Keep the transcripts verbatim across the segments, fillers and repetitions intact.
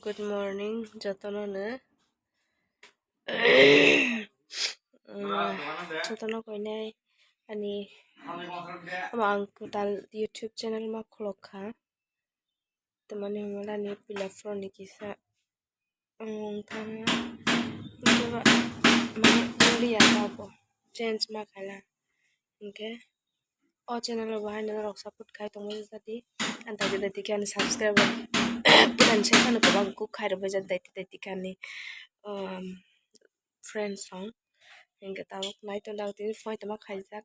Good morning, jotono no. Jotono koinai ani ama ang kwtal YouTube channel ma khulok kha. Tamani hwnmani puila phone ni kisa ang thangna. Hwnkhe ba mane wngya abo change ma khaila. Hwnkhe o channel o bo haino norok support khai tongmani jadi. Ang daiti daiti khe ani subscriber plan se phano kwbang kuk khai rwbaijak daiti daiti khe ani, um, friends song. Hwnkhe tabuk nai tongda tini phone tongma khaijak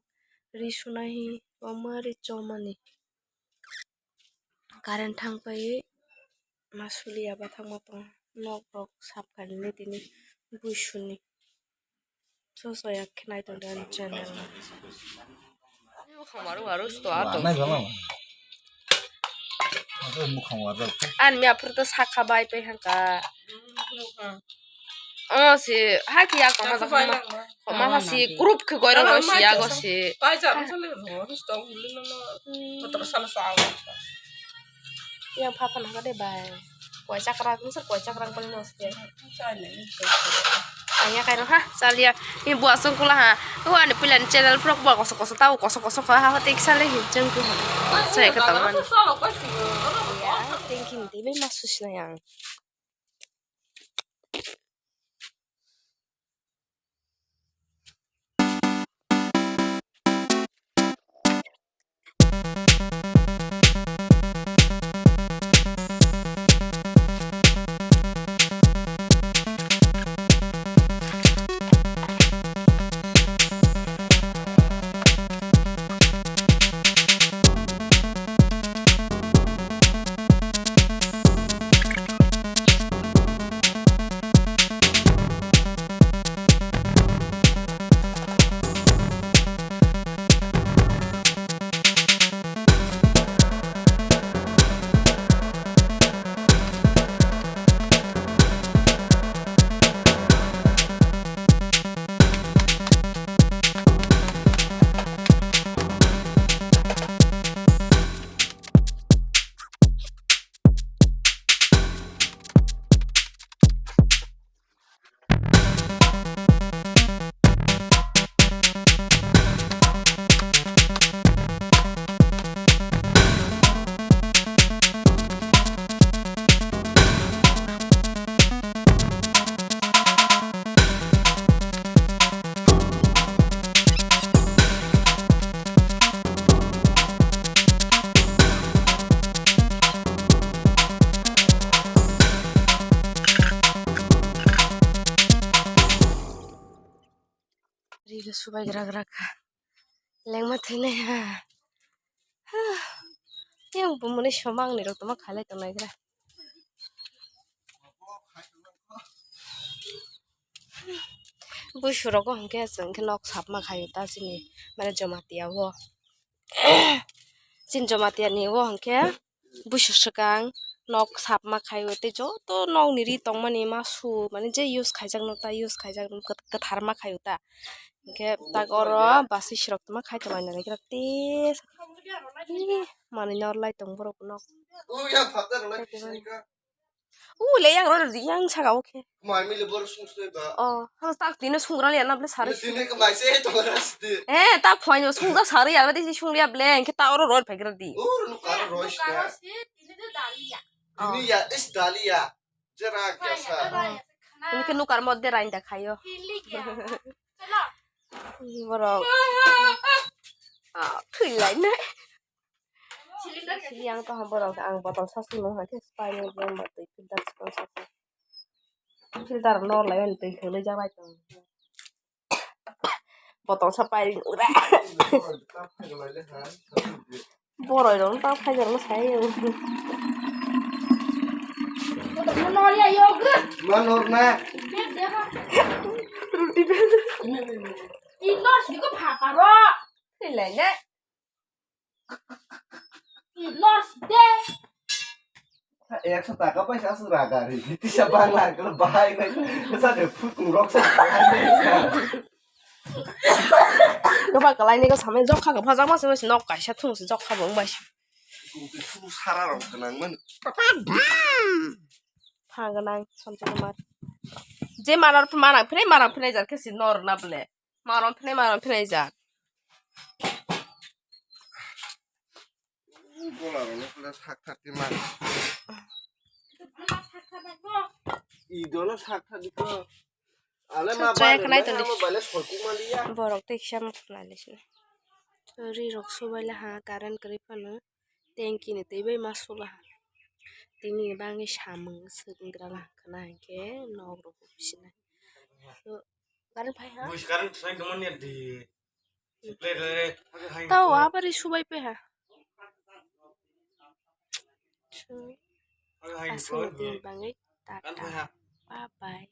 ri sunai hi wama ri chomani. Current thang pai ma suliya bathang ma tong nok rok sap khainani tini bui suni. So so yak khe nai tong ani channel no. Mukhang waru waru sto ato. Nai bama. Mukhang waru. An mi aphuru to sakha bai pai hangka. Oh si haki yak ma ma si group khe goiro si yago si. Pai jar sale sto uli no. Kotor sala sa. Yang papa na de bai. Koi chakra, nung sir koi chakra pali nos de. Anya kairo ha, salia. Ni buasung kula ha. Wani pilan channel prok bo koso koso tau koso koso kha ha tik sale hi jeng ku ha. Sai ka tau man. Ya, thank you. Tebe masus na yang. Riga subai gra gra kha. Lengma thwinai ha. Yang bumuni somang ni rok toma khalai tongnai gra. Busu rogo hwnkhe chwng khe nok sapma khaio ta chini mane Jamatia o. Chini Jamatia ni o hwnkhe busu swkang nok sapma khaio tei joto nokni ri tongmani ma su mane je use khaijakno ta use khaijakno kwt-, kwtharma khaio ta. Hwnkhe tak oro basi sirok tongma khai tongmani naigra tei manwi norlai tong borok nok. U le yang rw yang saka o khe. Mai mili bor sung sui ba. Oh, hano tak tino sungra le na ble sari. Tini ke mai se to ras di. Eh, tak phone sungra sari ya, di sung ya ble, ke ta oro roi phai gra di. Ur nu kar roi sta. Tini ya is dalia. Jera kya sa. Ini ke nukar mod de rain da khayo. Borok. Ah, thwi lai na. Sili ang tong borok ang botol sa simo hai khe spy ni botol twi filter sa sa. Filter no lai ani twi khwlai jak lai tong. Botol sa pai ring ura. Borok rok ta phai rok sai. Manor na. Ruti bel. Inos diko phaparo. Thwi lai na. Nors de. Ekso taka paisa aswk raga ri. Tisa bangla kolo bahai nai. Sa de phut ngrok sa. Goba kalai ni ko samai jokha ko phajak ma se nok kaisa thung se jokha bo bai. Su sara rok nang man. thang gwnang Sanjay Kumar. Je manor manang phinai manang phinai jar khe si nor na ble. Maron phinai maron phinai jar. Bola rok no sak thar ti ma. Idono sak thar di ko. Ale ma Chaya bale khnai ma tong di. Amo bale solkuk ma liya. Borok tei kisa ma khna le sini. Ri rok subai le ha current kwrwi phano tanki ni twi bai ma sula ha. Tini ni bagwi samung swk wngkra la khna hinkhe nok rok bisina. Current phai ha? Buis current thwng tongmani di. Plate le, Tao hai. Abari subai pe ha. Hai, Aswk hai. Din bangwi tata. Current phai ha? Bye bye.